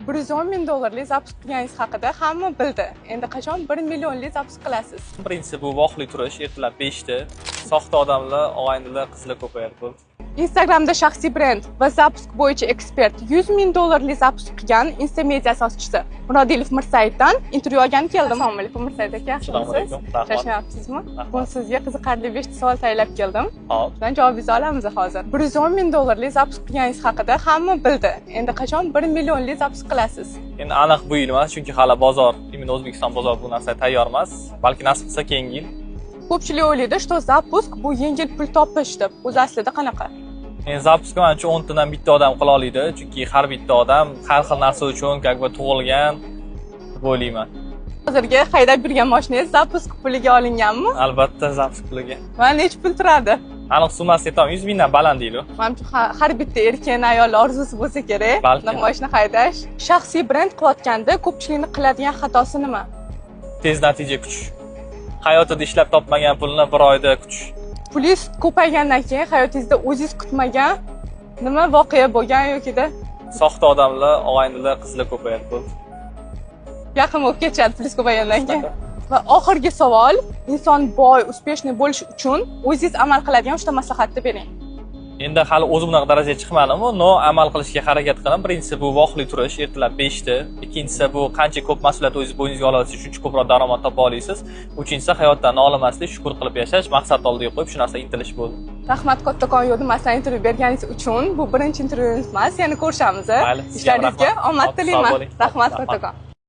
110 000 dollarlik запуск qilganingiz haqida hamma bildi. Endi qachon 1 millionlik запуск qilasiz? Birinchisi bu vaqtli turish, ertalab 5da. Soxta odamlar, og'aynilar, qizlar ko'payadi, bo'ldi. Instagramda shaxsiy brend va запуск bo'yicha ekspert, 100 ming dollarlik запуск qilgan Instamedia asoschisi Murodilov Mirsaiddan intervyu olgani keldim. Assalomu alaykum, Mirsaid aka, Assalomu yaxshimisiz? alaykum, rahmat. Charchamayapsizmi? Rahmat. Bugun sizga qiziqarli 5 ta savol tayyorlab keldim. Hop. Shundan javobingizni olamiz hozir. 110 ming dollarlik запуск qilganingiz haqida hamma bildi. Endi qachon 1 millionlik запуск qilasiz? Endi aniq bu yil emas, chunki hali bozor, именно O'zbekiston bozori bu narsaga tayyor emas. Balki nasib qilsa, keyingi yil. Ko'pchilik o'ylaydi, что запуск bu yengil pul topish deb. O'zi aslida qanaqa? Endi запуск manimcha 10 tadan bitta odam qila oladi, chunki har bitta odam har xil narsa uchun как бы tug'ilgan deb o'ylayman. Hozirgi haydab yurgan mashinangiz запуск puliga olinganmi? Albatta, запуск puliga. Va necha pul turadi? Aniq summasini aytolmayman, 100 mingdan baland deydi. Manimcha, har bitta erkakni, ayol orzusi bo'lsa kerak. Balki. Bunaqa mashina haydash. Shaxsiy brend qilayotganda ko'pchilikni qiladigan xatosi nima? Tez natija kutish. Hayotida ishlab topmagan pulni bir oyda kutish. Pulingiz ko'paygandan keyin hayotingizda o'zingiz kutmagan nima voqea bo'lgan yokida? Soxta odamlar, og'aynilar, qizlar ko'payadi, bo'ldi. Yaqin bo'lib ketishadi pulingiz ko'paygandan keyin. Va oxirgi savol: inson boy, успешный bo'lish uchun o'zingiz amal qiladigan uchta maslahatni bering. Endi hali o'zim bunaqa darajaga chiqmadimu, но amal qilishga harakat qilaman. Birinchisi bu vaqtli turish, ertalab 5da. Ikkinchisi bu qancha ko'p mas'uliyat o'zingiz bo'yningizga olasiz, shuncha ko'proq daromad topa olasiz. Uchinchisi hayotdan nolimaslik, shukur qilib yashash, maqsad oldiga qo'yib, shu narsaga intilish, bo'ldi. Rahmat kattakon yo'ldimasdan intervyu berganingiz uchun. Bu birinchi intervyuimiz emas, yana ko'rishamiz. Mayli, sizga ham Ishlaringizga rahmat. Omad Sog' tilayman. bo'ling. Rahmat Rahmat. kattakon.